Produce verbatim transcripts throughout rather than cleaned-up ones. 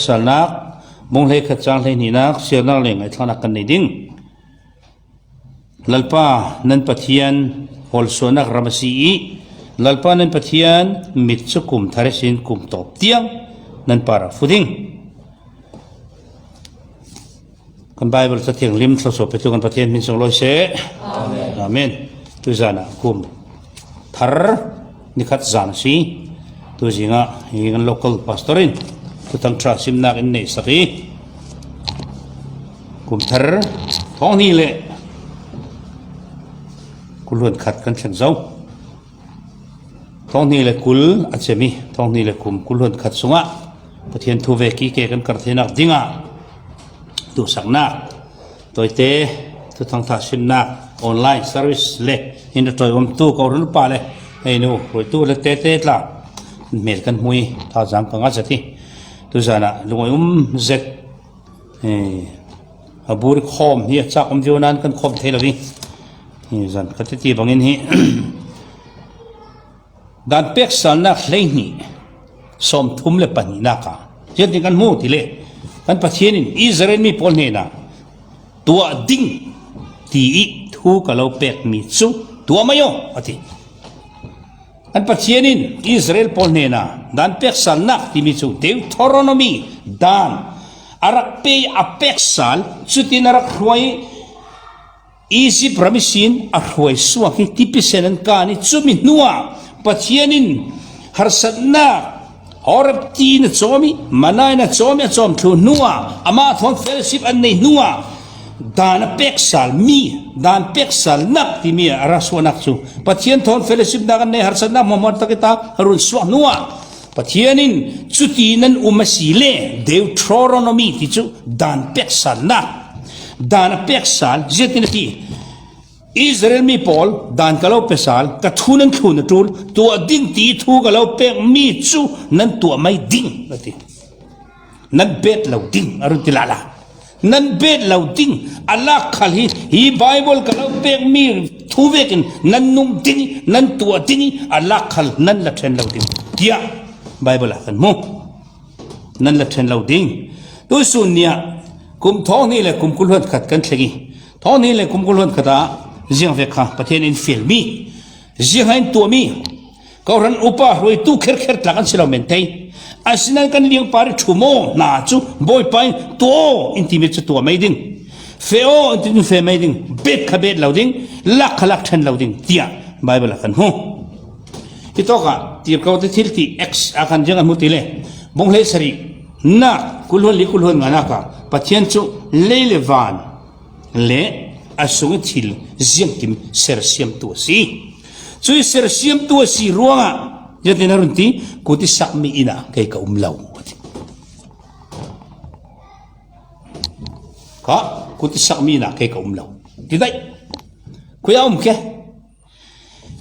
Salnak, bung hleikhat chang hleihnihnak, siarnak le ngaihthlaknak kan nei ding. Lalpa nan Pathian holsuahnak ram a si i, Lalpa nan Pathian mit cu kum thar ihsin kum tawp tiang nan parah fu ding. Kan Baibal Cathiang lim thluasuah petu kan Pathian hmin sunglawi seh. Amen. Amen. Tuzan ah kum thar nikhat zan a si. Tuzing ah hi kan local pastor in Thuthang ṭha simnak in neihsak i, kum thar thawng hnih le kul hluan khat kan thleng zo. Thawng hnih le kul a cem i, thawng hnih le kum kul hluan khat sungah Pathian thu vek i ke kan karh theinak dingah duhsaknak tawite Thuthang ṭha simnak online service le in a ṭawi umtu kohran upa le hei nu hruaitu le tete tla hmel kan hmu i thazaang ka ngah zet i, tuzan ah lungawi um zet, eh, a bur i khawm hi a cak um cio nan kan khawm thei lo i, hi zan ka titi bangin hi Dan peksalnak hleihnih sawmthum le pahnihnak ah ziatin kan hmu ti le, kan Pathian in Israel mi pawl hnenah tuah ding ti i thu ka lo pekmi cu tuah mai aw, a ti. Kan Pathian in Israel pawl hnenah dan peksalnak timi cu Deuteronomy, dan a rak pe i a peksal, cutin a rak hruai i Izipt ram ihsin a hruai suak hi tipi sen an kan i, cumi hnuah Pathian in harsatnak Horeb ti in a cawm i, manna in a cawm i, a cawm thlu hnuah amah thawn fellowship an nei hnuah dan a peksalmi, dan peksalnak timi a ra suahnak cu Pathian thawn fellowship nak an nei, harsatnak hmuahhmuah tak i ta a run suak hnuah Pathian in cuti nan um a si le, Deuteronomy ti cu dan peksalnak, dan a peksal, ziatin a ti, Israel mi pawl dan ka lo pe sal, ka thu nan thlun a ṭul, tuah ding ti thu ka lo pekmi cu nan tuah mai ding, a ti. Nan bet lo ding, a run ti lala. Nan bet lo ding, a lak khal hi, hi Bible ka lo pekmi thu vekin nan nung ding i, nan tuah ding i, a lak khal nan la ṭhen lo ding, tiah Bible ah kan hmu. Nan la ṭhen lo ding. Tusun ni ah kum thawng hnih le kum kul hluan khat kan thleng i, thawng hnih le kum kul hluan khat ah ziang vek kha Pathian in fialmi, ziang in tuahmi, Kohran upa hruaitu kherkher tlak an si lo men thei. Asinain kan liangpar i ṭhum aw hna cu Bawipa in tuah aw in timi cu tuah mai ding. Feh aw in timi feh mai ding. Bet kha bet lo ding. Lak kha lak ṭhen lo ding, tiah Baibal ah kan hmu. Hitawkah tirhkohte thil ti Acts ah khan ziang an hmu ti le, bung hleisarih nak kul hluan li kul hluan nganak ah Pathian cu lei le van le a sung i thil ziangkim sersiamtu a si. Cuih sersiamtu a si ruangah ziatin a run ti, kut i sakmi inn ah kei ka um lo, a ti. Ka kut i sakmi inn ah kei ka um lo. Ti daih. Khui a um ke.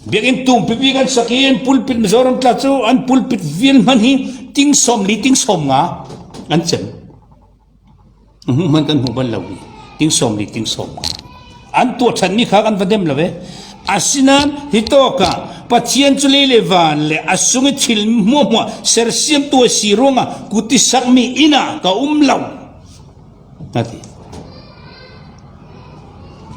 Biakinn tum pipi kan sak i an pulpit, Mizoram tla cu an pulpit vial hmanh hi ting sawm li, ting sawm nga an cem. Hmuh hmanh kan hmuh bal lo i, ting sawm li, ting sawm nga an tuah ṭhanmi kha kan va dem lo ve. Asinain hitawkah Pathian cu lei le van le a sung i thil hmuahhmuah sersiamtu a si ruangah kut i sakmi inn ah ka um lo, a ti.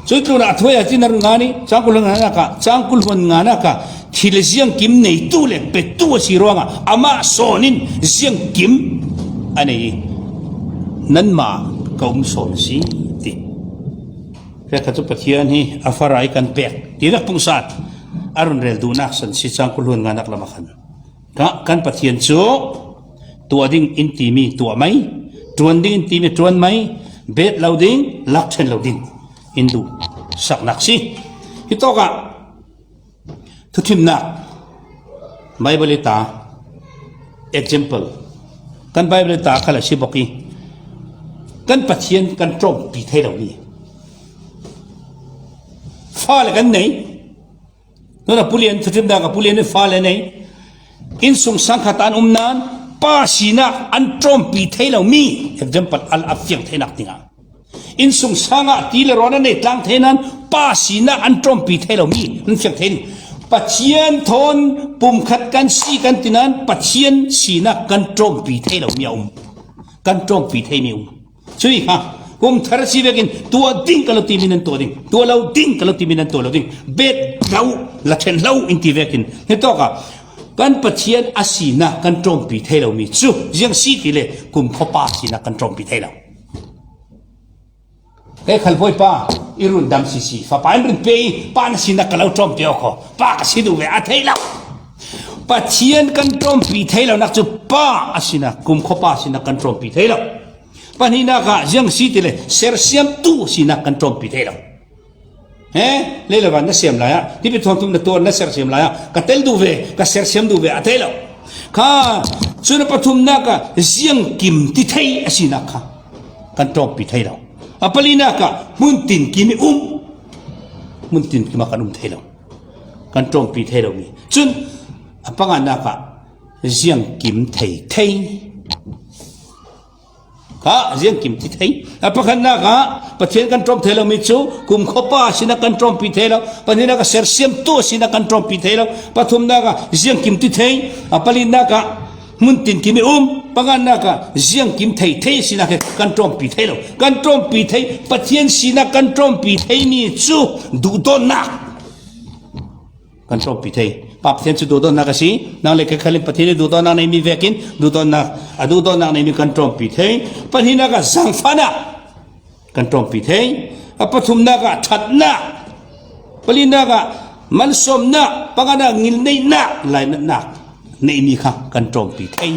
Cuih tlunah a thuai ah cin a run ngan i, cang kul hluan nganak ah, cang kul hluan nganak ah thil ziangkim neitu le petu a si ruangah amah sawn in ziangkim a nei i, nanmah ka um sawn a si, ti. Pek kha cu Pathian hi a fara i kan pek ti vek pungsan a run rel duhnak san si, cang kul hluan nganak lam ah khan. Ka, kan Pathian cu tuah ding in timi tuah mai, ṭuan ding in timi ṭuan mai, bet lo ding, lak ṭhen lo ding in duhsaknak si. Hitawkah thuthimnak Baibal i ta example, kan Baibal i ta khal a si bawk i, kan Pathian kan ṭawmpi thei lomi fale kan nei. Nuna pulian, thuthimnak a pulian in fale nei. Innsungsang khat an um nan pa sinak an ṭawmpi thei lomi example a, a fiang theinak dingah, innsungsang ah ti le rawn an nei tlang thei nan pa sinak an ṭawmpi thei lomi an fiang thei. Pathian thawn pumkhat kan si kan ti nan Pathian sinak kan ṭawmpi thei lomi a um. Kan ṭawmpi thei mi um. Cui kha, kum thar si vekin, tua ding ka lo ti mi nan tua ding, tua lo ding ka lo ti mi nan tua lo ding, bet lo, la ṭhen lo in ti vekin. Hitawka, kan Pathian a sina kan ṭawmpi thei lo mi chu, ziang si ti le, kum khawpa sina kan ṭawmpi thei lo. Kei khal Bawipa, i run dam sisi, fapa in run pe i, pa na sina ka lo ṭawmpi aw khaw, pa ka si duh ve a thei lo. Pathian kan ṭawmpi thei lo nak chu pa a sina, kum khawpa sina kan ṭawmpi thei lo. Pahnihnak ah ziang si ti le sersiamtu sina kan ṭawmpi thei lo. He, lei le van na siam lai ah, tipi thawm thum na tuar na sersiam lai ah, ka tel duh ve, ka sersiam duh ve a thei lo. Kha, cun a pathumnak ah ziangkim ti thei a sinak kha kan ṭawmpi thei lo. A palinak ah hmun tin kim i um, hmun tin kim ah kan um thei lo. Kan ṭawmpi thei lo mi. Cun a panganak ah ziangkim thei thei. Kha, ziangkim ti thei. A pakhatnak ah Pathian kan ṭawm thei lo mi cu kum khawpa sina kan ṭawmpi thei lo. Pahnihnak ah sersiamtu sina kan ṭawmpi thei lo. Pathumnak ah ziangkim ti thei. A palinak ah hmun tin kim i um. Panganak ah ziangkim thei thei sina khi kan ṭawmpi thei lo. Kan ṭawmpi thei, Pathian sina kan ṭawmpi thei mi cu duhdawtnak. Kan ṭawmpi thei. Pa Pathian cu duhdawtnak a si. Nang le kei khal in Pathian i duhdawtnak nei mi vekin, duhdawtnak, a duhdawtnak nei mi kan ṭawmpi thei. Pahnihnak ah zaangfahnak kan ṭawmpi thei. A pathumnak ah ṭhatnak. Palinak ah malsawmnak. Panganak ngilneihnak, lainatnak nei mi kha kan ṭawmpi thei.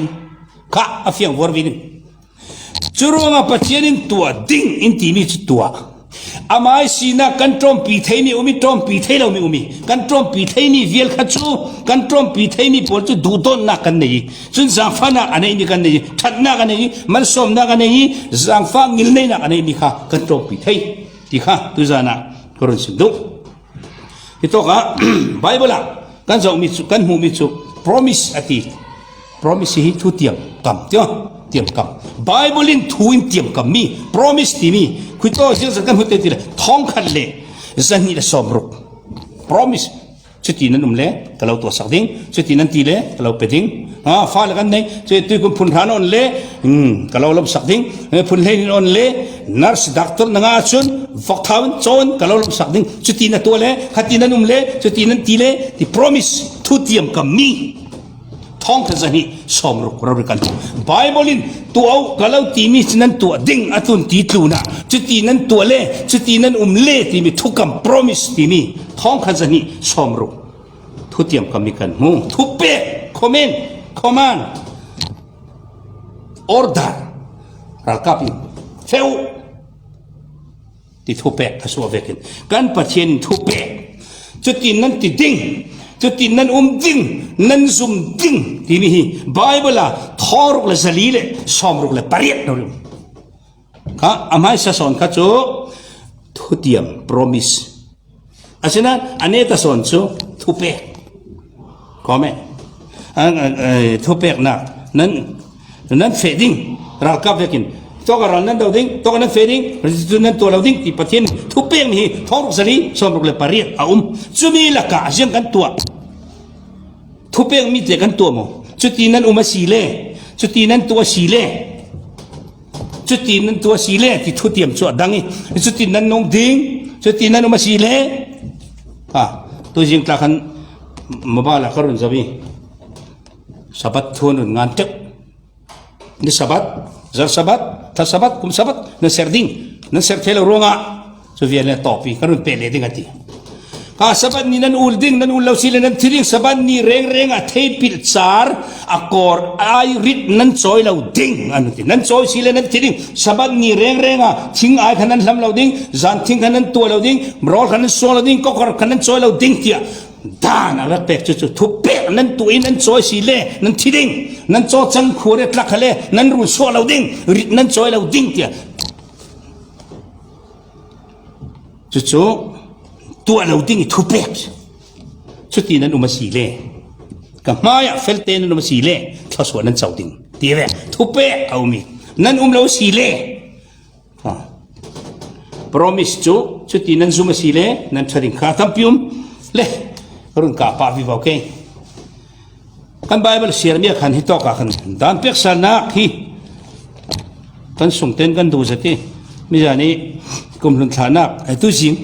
Kha a fiang vuar vining. Cu ruangah Pathian in tuah ding in timi cu tuah. Amai sinak kan ṭawmpi theimi um i ṭawmpi thei lomi um i kan ṭawmpi theimi vial kha cu kan ṭawmpi theimi pawl cu duhdawtnak kan nei i cun zaangfahnak a neimi kan nei i ṭhatnak a nei i malsawmnak a nei i zaangfah ngilneihnak a neimi kha kan ṭawmpi thei ti kha tuzan ah ka run sim duh. Hitawkah Baibal ah kan zohmi cu, kan hmuhmi cu promise a ti. Promise hi thu tiamkam, tiah, tiamkam. Baibal in thu in tiamkammi, promise timi, khuitawk ziangzat kan hmuh te ti le, thawngkhat le zahnih le sawmruk. Promise. Cuti nan um le ka lo tuahsak ding, cuti nan ti le ka lo pe ding. Ha, fale kan nei, cuti tuikun phun hra nan on le, hmm, ka lo lawmhsak ding. Eh, phun hleihnih nan on le, nurse, doctor na ngah ahcun vok thau in caw in ka lo lawmhsak ding. Cuti na tuah le, khati nan um le, cuti nan ti le, ti promise, thu tiamkammi. Thawngkhat zahnih sawmruk rori kan. Baibal in tuah uh ka lo timi cu nan tuah ding a tlun ti tlun ah, cuti nan tuah le, cuti nan um le timi thukam promise timi thawngkhat zahnih sawmruk. Thu tiamkammi kan hmu. Thupek, comment, command, order. Ralkap in feh uh ti thupek a suah vekin kan Pathian in thupek. Cutin nan ti ding, cutin nan um ding, nan zum ding timi hi Baibal ah thawng ruk le zali le sawmruk le pariat lo rim. Kha a hmaisa sawn kha cu thutiam, promise. Asinain a neta sawn cu thupek. Comment. A, a, a, thupeknak nan, nan feh ding ralkap vekin. Tawka ral nan do ding, tawka nan feh ding, cu nan tuah lo ding ti Pathian thupekmi hi thawng ruk zali sawmruk le pariat a um. Cumi lakah ziang kan tuah. Thupekmi te kan tuah maw? Cuti nan um a si le, cuti nan tuah a si le, cuti nan tuah a si le, ti thutiam cu a dang i, cuti nan nung ding, cuti nan um a si le. Ha, tuzing tla khan mobile ah ka run zoh i, Sabbath thu an run ngan ṭeuh. Ni Sabbath, zar Sabbath, thla Sabbath, kum Sabbath, nan ser ding, nan ser thei lo ruangah, cu vial le tawpi, ka run peh le ding a ti. Ka Sabbath ni nan ul ding, nan ul lo si le nan thi ding, Sabbath ni rengreng ah theipil car a kawr ai rit nan cawi lo ding, an ti. Nan cawi si le nan thi ding, Sabbath ni rengreng ah thing ai kha nan hlam lo ding, zan thing kha nan tuah lo ding, rawl kha nan suang lo ding, kokor kha nan cawi lo ding tiah dan a rak pek cucu thupek nan tuah i nan cawi si le nan thi ding, nan cawcang khuare tlak kha le nan run suah lo ding, rit nan cawi lo ding tiah. Cucu tuah lo ding i thupek. Cuti nan um a si le, ka hmaiah felte nan um a si le, thluasuah nan co ding ti ve. Thupek a um i nan um lo si le, ha, promise cu cuti nan zum a si le nan ṭha ding kha tampi um le, ka run ka pah vivo ke. Kan Baibal siarmi ah khan hitawk ah khan dan peksalnak hi Kan sungten kan duh zat hi. Mizani kum hlun thlanak, eh, tu zing,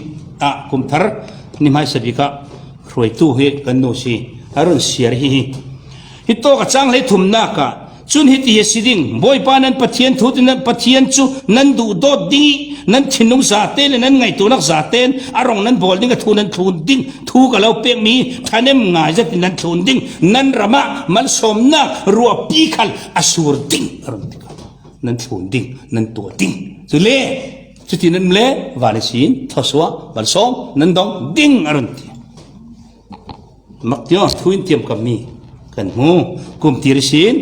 ah, kum thar ni hmaisa bik ah hruaitu hi kan nu si. A run siar hi hi. Hi tawk a chang hlei thumnak ah, cun hiti hi a si ding. Bawipa nan Pathian thu tin nan Pathian cu nan duh dawt ding i nan thinlung zate le nan ngaihtuahnak zaten a rong nan bawl ding a thu nan thlun ding. Thu ka lo pekmi thanem ngai zat in nan thlun ding. Nan ram ah malsawmnak ruahpi khal a sur ding a run ti kha. Nan thlun ding, nan tuah ding. Cule, cuti nan le, van ihsin, thluasuah, malsawm, nan dong ding a run ti. Mak tio, thu in tiamkammi kan hmu, kum tir ihsin.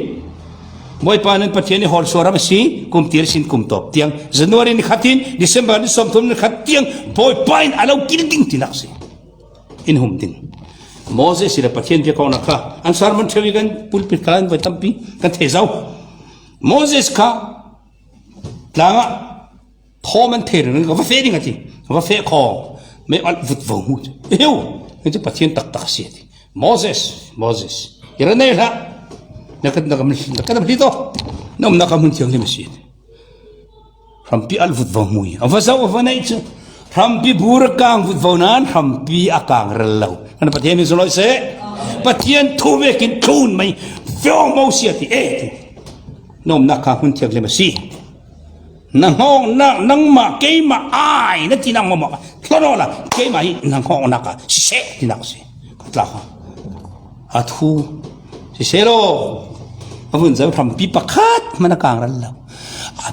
Bawipa nan Pathian i hawlsuah ram a si, kum tir ihsin kum tawp tiang. January ni khat in, December ni sawmthum ni khat tiang, Bawipa in a lo kil ding tinak si. In hum ding. Moses i le Pathian biak awknak kha, an sermon ṭheu i kan pulpit kha an voi tampi kan thei zo. Moses kha tlangah thawm an thei ringring, ka va feh ding a ti. Ka va feh khawng. Mei alh vut vo hmu cu. Heu! Hi cu Pathian taktak a si a ti. Moses, Moses. I ra nei hlah. Na ka, na ka, na ka dam hli tawh. Na umnak kha hmun thianghlim a si a ti. Hrampi alh vut vo hmu i. A va zoh, a va naih cu. Hrampi bur a kang vut vo nain hrampi a kang rel lo. Kan Pathian min sunglawi seh. Pathian thu vekin thlun mai. Fiawmo si a ti. Eh, ti. Na umnak kha hmun thianghlim a si. Na hnawknak, nangmah, keimah ai na tinak maw maw, hlon awla, keimah hi na hnawknak ah siseh tinak a si. Ka tla kha. A thu siseh lo. A vun zo hrampi pakhat hmanh a kang rel lo. A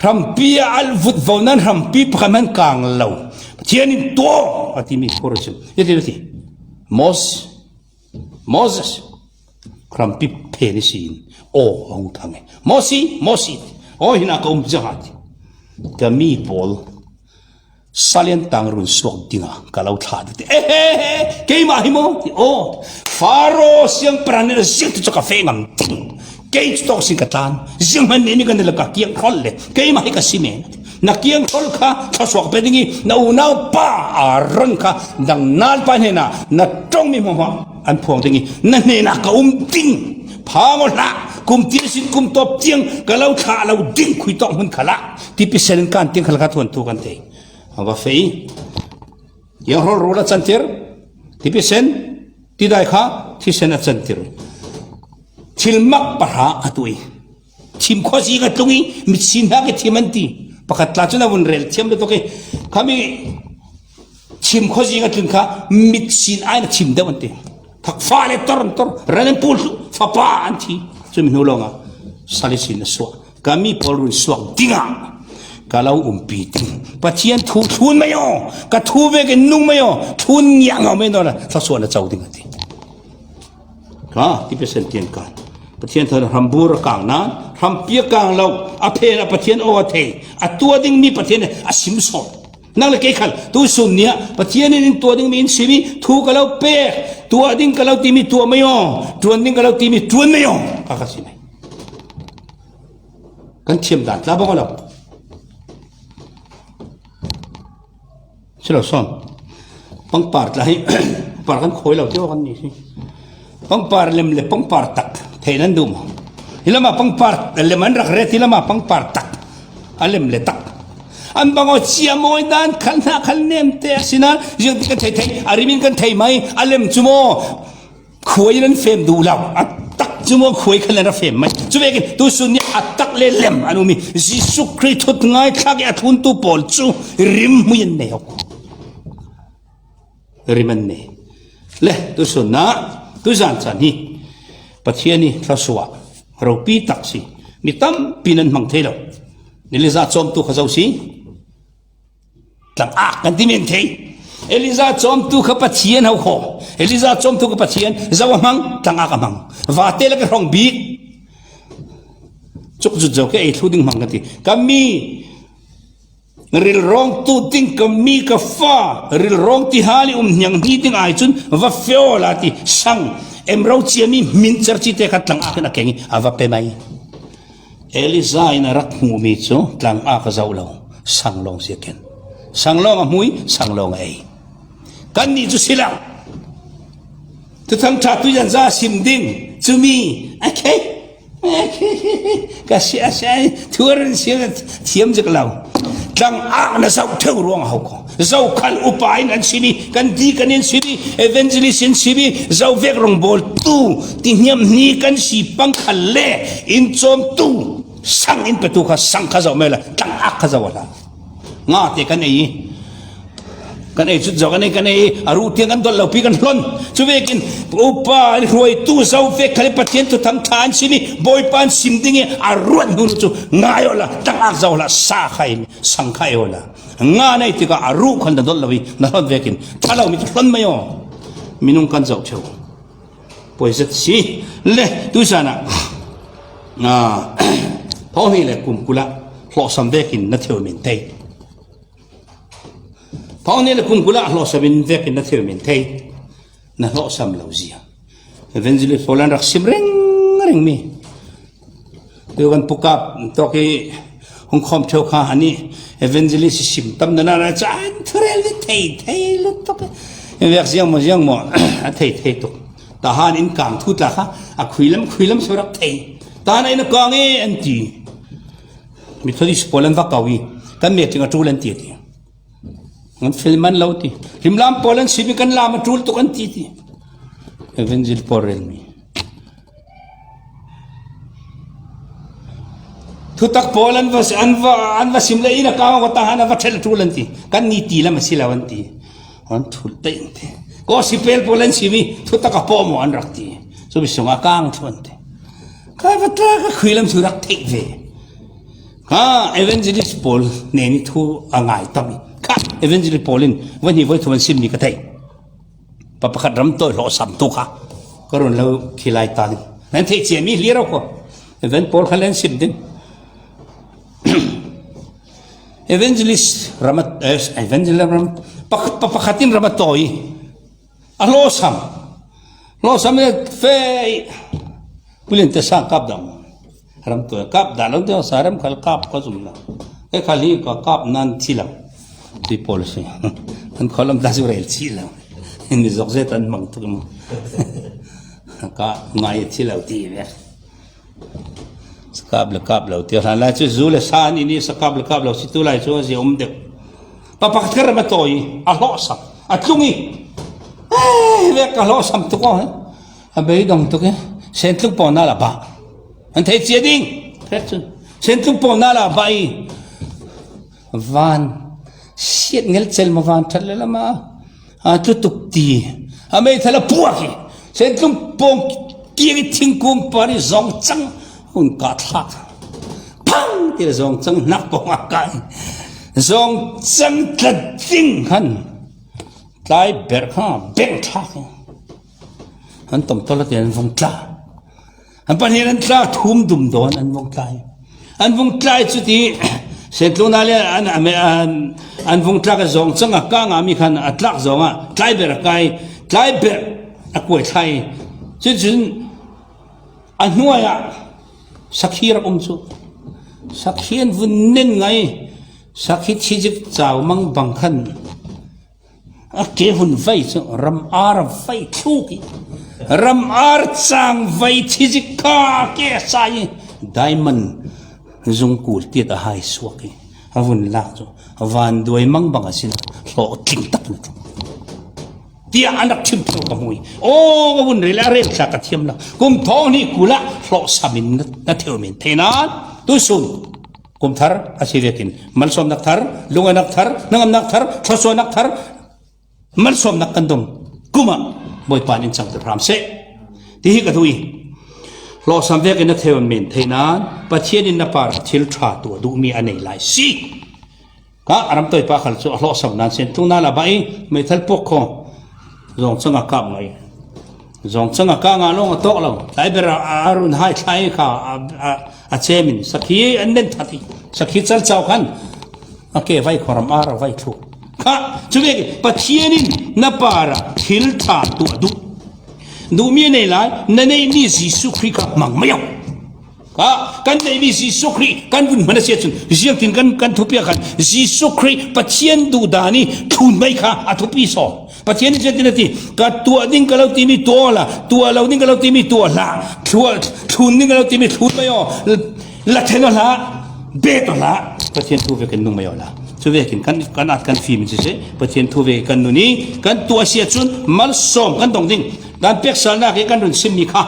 hrampi a alh vut vo nain hrampi pakhat hmanh kang lo. Pathian in tuah a timi khur a cun. Iti, iti. Mos Moses, hrampi phen ihsin, aw, a hung thang i, Mosi, Mosi, aw, hinah ka um zia ti. Ka mi pawl, salian tang run suak dingah ka lo thlah ti. Eh, eh, eh, keimah hi maw? Ti, aw, Faro siangpahrang nih a ziangtu cu ka feh ngam ding. Kei cu tawk sin ka tlan. Zianghman nih nih kan i lak ka kiang hrawl le. Keimah hi ka si men. Na kiangthawl kha thluasuak pe ding i na unau pa Aaron kha dang nalpa hnenah na ṭongmi hmuahhmuah an phuang ding i na hnenah ka um ding. Phang aw hlah, kum tir sin kum tawp tiang ka lo thlah lo ding, khui tawk hmun khalah tipi sen in kan tiang khal kha thuanthu kan thei. A va fei. Yang hrawl rawl a cantir, tipi sen, tidai kha thisen a cantir. Thilmak pahra a tuah i, thim khuazing a tlung i, mitsin hnak i thim an ti. Pakhat tla cun a vun rel thiam lutuk i, khami thim khuazing a tlun kha mitsin ai na thim deuh an ti. Thakfa le tor an tor, ran an pul thluh, fapa an thi. Cumi hnu lawngah sal ihsin a suah. Ka mi pawl run suak dingah ka lo umpi ding. Pathian thu thlun mai aw, ka thu vekin nung mai aw, thlun ngiah ngau mai naw la, thluasuah na co ding a ti. Ka, tipi sen tiang kan. Pathian thu hram bur a kang nain, hrampi a kang lo, a phen a Pathian aw a thei, a tuah dingmi Pathian a sim sawn. Nang le kei khal, tu sun nih ah, Pathian in in tuah dingmi in simi, thu ka lo pek, tuah ding ka lo timi tuah mai aw, ṭuan ding ka lo timi ṭuan mai aw, ka ka si mai. Kan thiam dan tla bang a lo. Si lo sawn. Pangpar tla hi, pangpar kan khawi lo tio kan ni si. Pangpar lem le pangpar tak thei nan duh maw? Hi lamah pangpar lem an rak ret, hi lamah pangpar tak a lem le tak. An bang aw cia mawi dan khal hna khal nem te a si nain ziang kan thei thei, a rim in kan thei mai, a lem cu maw? Khuai nan fem duh lo, a tak cu maw khuai khan nan a fem mai. Cu vekin tu sun nih a tak le lem an um i Jesuh Khrih thut ngaithlak i a thluntu pawl cu rim hmui an nei hok. Rim an nei. Le tu sun ah, tu zan caan hi Pathian i thluasuah ropi tak si. Mi tampi nan hmang thei lo. Ni le za cawmtu kha zo si. Tlangak kan ti men thei. Elijah cawmtu kha Pathian ho kho. Elijah cawmtu kha Pathian zo a hmang, tlangak a hmang. Vate le ka hrawng bik. Cuk zut zo kha ei thlu ding hmang kan ti. Ka mi rilrawng tu ding, ka mi ka fa rilrawng ti hal i um hniang hni ding ai cun va feo la ti sang em ro ciami hmin cer ci te kha tlangak in a keng i a va pe mai. Elijah in a rak hmuhmi cu tlangak a zoh lo, sang lawng si a ken. Sang lawng a hmui, sang lawng a ei. Kannih cu si lo. Thuthang ṭha tu yan za sim ding, cumi a khei. Ka sia sia, thu a rin sia thiam zek lo. Tlang ak na zau theu ruang hau ko. Zau khal upa in an simi, kan di kan in simi, evangelist in simi, zau vek rong bol tu, ti hniam ni kan si pang khal le, in chom tu, sang in pe tu kha, sang kha zau mela, tlang ak kha zau la. Nga te kan ei. Kan ei chut zo kan ei, kan ei, a ru tiang kan dol lo pi kan hlon. Chu vekin, upa, ruai tu zau vek khal Pathian thu tham tha an simi, Bawipa an sim ding i, a ruat hnu chu, ngai o la, tlang ak zau la, sa khai, sang khai o la. Nga nei tika a ru khal na dol lo i, na hlon vekin, tha lo mi chu hlon mai o. Minung kan zau cheu. Poi zet si, le, tu sana. Ah, thawhni le kum kula, hlosam vekin na theu min thei. Thawhni le kum kula hlosam in vekin na theu min thei. Na hlosam lo zia. Evangelist Paul an rak sim reng reng mi. Tu kan pukap toki hong khom theu kha ani evangelist sim tam na na na chan thurel ni thei thei lut toki. Vek ziang mo ziang mo a thei thei tuk. Tahan in kang thu tla kha a khuilam khuilam so rak thei. Tahan a in a kang e an ti. Methodist Paul an va kau i, kan meeting a tul an ti ti. An film an lo ti. Rimlam Paul an simi kan lam a tul tuk an ti ti. Evangelist Paul rel mi. Thutak Paul an va, an va, an va sim le in a kang ko ta han a va thel tul an ti. Kan ni ti lam a si lo an ti. An thul te an ti. Ko si pel Paul an simi, thutak a po mo an rak ti. So bi sunga kang thu an ti. Ka va ta ka khuilam thu rak thei ve. Ka evangelist Paul ne ni thu a ngai tam i. Ka evangelist Paul in van hi voi thu an sim ni ka thei. Pa pakhat ram toi hlosam tu kha. Ka run lo khilai ta ni. Nan thei chia mi hlir ko. Evan Paul kha len sim din. Evangelist ram a, eh, evangelist ram, pa, pa pakhat in ram a toi. A hlosam. Hlosam e fe. Pulen te sang kap dam. Ram tu kap da lo te sa ram khal kap ka zum na. E khal hi ka kap nan thi lo. Ti policy. An kholam da zu rel thi lo. Ni zok zet an mang tu mo. Ka ngai thi lo ti ve. Sa kap le kap lo ti hlan lai chu zu le sa ni ni sa kap le kap lo si tu lai chu zia um dek. Pa pakhat ka ram a toi, a hlosam, a tlung i. Eh, vek ka hlosam tuk o, eh. A bei dong tuk e. Sentlung pawna la ba. An thei chia ding. Phet chun. Sentlung pawna la ba i. Van. Siat ngel chel ma van that le lama. A tlu tuk ti. A mei thala puak i. Sentlung pawng kiang i thingkung pari zong chang. Hun ka thlak. Pang ti le zong chang nak pawng a kai. Zong chang tla ding han. Tlai ber kha beng thlak. An tom tol a ti an vung tla. An pahnih an tla thum dum dawn an vung tlai. An vung tlai chu ti, Sentlung na le an, an, an, an vung tlak a zong chang a kang a mi khan a tlak zong a, tlai ber a kai, tlai ber a kuai thlai. Chu chun a hnuai a sakhi rak um chu. Sakhi an vun nen ngai, sakhi thi zik chau mang bang khan. A ke hun vai chu ram ar vai thluk i. Ram ar chang vai thi zik kha ke sa i. Diamond zung kul tiat a hai suak i. A vun lak chu. A van duai mang bang a sin a. Hlaw tling tak na chu. Tia an rak thim theu ka hmu i. O, a vun rel a rel tla ka thiam lo. Kum thawhni kula hlawhsam in na, na theu min thei nan. Tu sun. Kum thar, a si vekin, malsawmnak thar, lunganak thar, hnangamnak thar, thluasuahnak thar, malsawmnak kan dong. Kuma, Bawipa in chang tu hram seh. Ti hi ka duh i. Hlawhsam vekin na theu min thei nan, Pathian in na par thil ṭha tuah duh mi a nei lai si. Ka a ram toi pa khal chu a hlawhsam nan Sentlung na la ba i, meithal pok kho. Zong chang a kap ngai. Zong chang a kang a long a tawk lo. Tlai ber a, a run hai thlai kha a, a, a chemin. Sakhi an nen that i. Sakhi chal chau khan. A ke vai kho ram ar a vai thu. Kha, chu vek Pathian in na par a thil ṭha tuah duh. Duh mi a nei lai, na nei mi Jesu Khrih kha mang mai au. Ka, kan nei mi Jesu Khrih, kan vun hman a sia chun, ziangtin kan, kan thupi a khan, Jesu Khrih, Pathian duh dan i, thun mai kha, a thupi saw. Pathian in ziatin a ti, ka tuah ding ka lo timi tuah aw la, tuah lo ding ka lo timi tuah hlah, thlua-, thlun ding ka lo timi thlun mai aw, la then aw hlah, bet aw hlah. Pathian thu ve kan nung mai aw la. Chu vekin kan, kan at kan fim in siseh, Pathian thu ve kan nun i, kan tuah sia cun malsawm kan dong ding. Dan peksalnak i kan run simmi kha.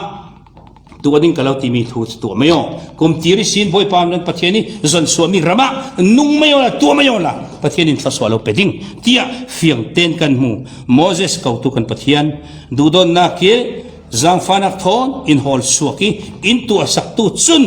Tuah ding ka lo timi thu tuah mai aw. Kumtir ihsin Bawipa nan Pathian i zon suahmi ramah nung mai aw la, tuah mai aw la. Pathian in thluasuah lo pe ding, tiah fiang ten kan hmu. Moses kotu kan Pathian, duhdawtnak i zangfahnak thawn in hawl suak i in tuahsaktu cun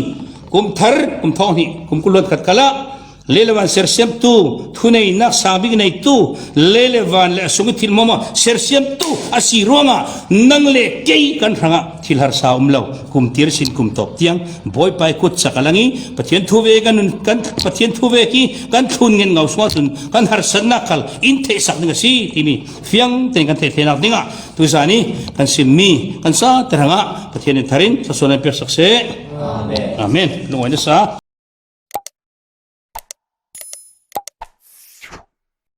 kum thar, kum thawng hnih, kum kul hluan khat khalah, lei le van sersiamtu, thuneihnak sang bik neitu, lei le van le a sung i thil hmuahhmuah sersiamtu a si ruangah nang le kei kan hrangah thil harsa a um lo. Kumtir sin kum tawp tiang Bawipa i kut cak a lang i Pathian thu ve kan nun, kan Pathian thu ve ki kan thlun ngen ngau sungah cun kan harsatnak khal in theihsak ding a si timi fiang tein kan theih theinak dingah tuzan i kan simmi kan sa te hrangah Pathian in thar in thluasuah nan peksak seh. Amen. Amen. Lungawina sa.